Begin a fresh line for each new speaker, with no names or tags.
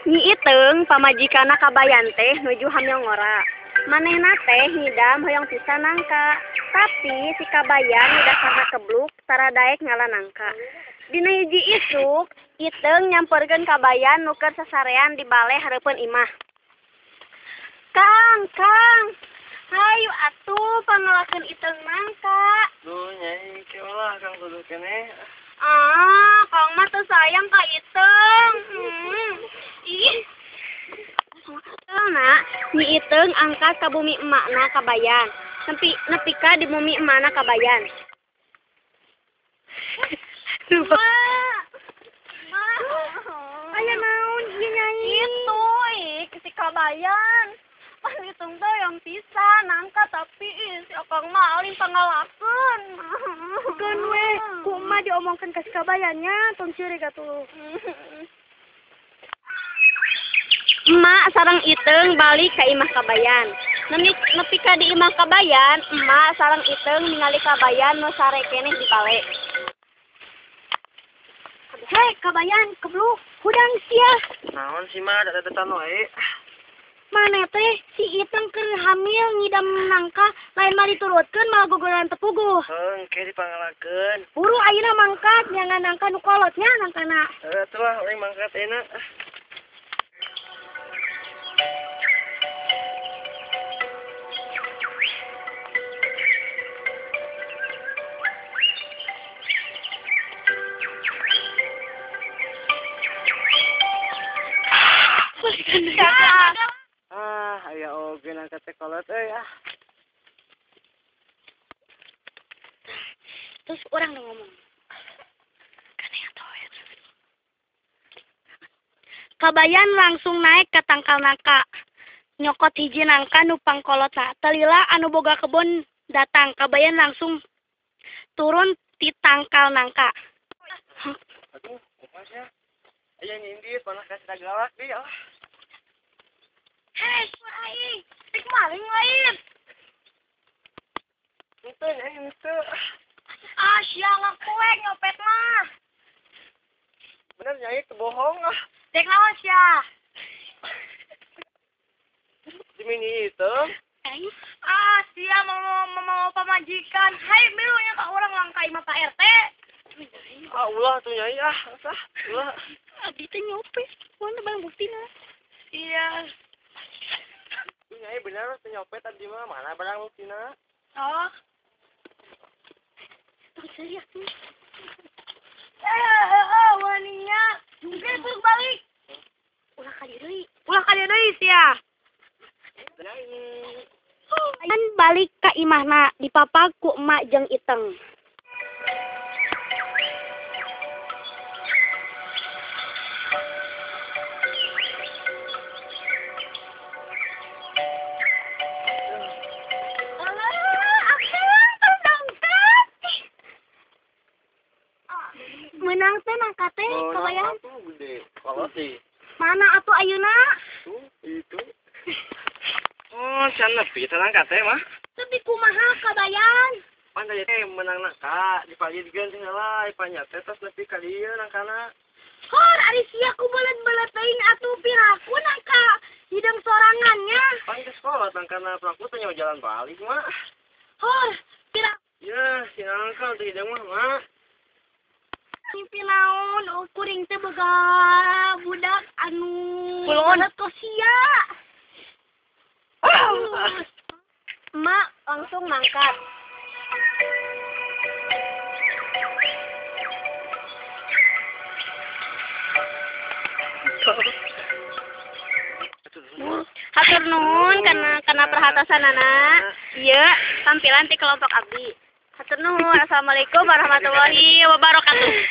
Nyi Iteung pamajikanna Kabayan teh nuju hamil ngora. Manehna teh ngidam hoyong pisan nangka, tapi si Kabayan nu dasarna kebluk tara daek ngala nangka. Dina hiji isuk, Iteung nyamperkeun Kabayan nu keur sasarean di bale hareupeun imah. Kang, Kang, hayu atuh pangalakeun Iteung nangka.
Duh, Nyai, keolah Kang tuduh keneh.
Ah, Kang mah teu sayang ka Iteung. Ih. Na, Nyi Iteung angkat ka bumi emakna Kabayan. Nepi nepi ka di bumi emakna Kabayan. Mak. Mak.
Aya naon ieu, Nyai?
Itu ih, si Kabayan. Pan Iteung teh hoyong pisan nangka, tapi ih, si Akang mah alim pangalakeun.
Keun we ku emak diomongkeun ka si Kabayan nya, tong ceurik atuh.
Emak sareng Iteung balik ka imah Kabayan. Nepi, nepi ka di imah Kabayan, emak sareng Iteung ningali Kabayan nu sare keneh di bale.
Hei, Kabayan, kebluk, hudang sia.
Naon sih mah, ada-adatan wae.
Maneh teh si Iteung keur hamil ngidam nangka, lain mah diturutkeun, malah gogoran teu puguh.
Heuh, engke dipangalakeun.
Buru ayeuna mangkat nyangan nangka nu kolot nya nangkana.
Heuh atuh ah, urang mangkat ayeuna. Ah, aya oge nangka teh kolot euy ah.
Terus orang udah ngomong. Kabayan langsung naik ke tangkal nangka. Nyokot hiji nangka nu pangkolotna. Teu lila anu boga kebon datang. Kabayan langsung turun ti tangkal nangka.
Aduh, kumaha sia? Aya nyindir panah kasih galak deui ah.
Hei, aing, rek maling lain.
Henteu, Nyai, henteu.
Ah, sia ngaku we nyopet mah.
Bener, Nyai, teu bohong ah.
Dek naon sia?
Demi Nyi Iteung.
Ah, sia mau mau, mau pamajikan. Hai, milu nya ka urang langka imah Pak RT.
Ah, ulah tuh Nyai ah, sah. Ulah.
Abdi teh nyopet. Mana barang buktina? Iya.
Tuh Nyai bener teu nyopet tadi mah, mana barang buktina?
Oh. Tuh serius tuh. Eh, waninya. Jungkir balik balik. Ulah ka dieu deui. Ulah ka dieu deui sia.
Nyai.
Kan balik ka imahna dipapag ku emak jeung Iteung. Alah, akang terdongkap. Menang teh nangka teh Kabayan.
Tuh gede. Kolot sih.
Mana atuh ayeuna?
Tuh, itu. Oh, can nepi teh nangka teh mah.
Tapi kumaha, Kabayan?
Pan tadi teh menang nangka, dipalidkeun teh heula, dipanya teh tos nepi ka dieu nangkana.
Hor, ari sia ku belet-belet teuing atuh piraku nangka hideung sorangannya.
Pan geus kolot nangkana, pelaku teh nyawa jalan balik mah.
Hor, pira
Ya, si nangka teh hideung mah, mah.
Mimpi naon, oh, kuring teh boga budak anu
Kulon.
belet kos sia.
Emak langsung mangkat. Hatur nuhun karena perhatosanana. Ieu tampilan ti kelompok abdi. Hatur nuhun. Assalamualaikum warahmatullahi wabarakatuh.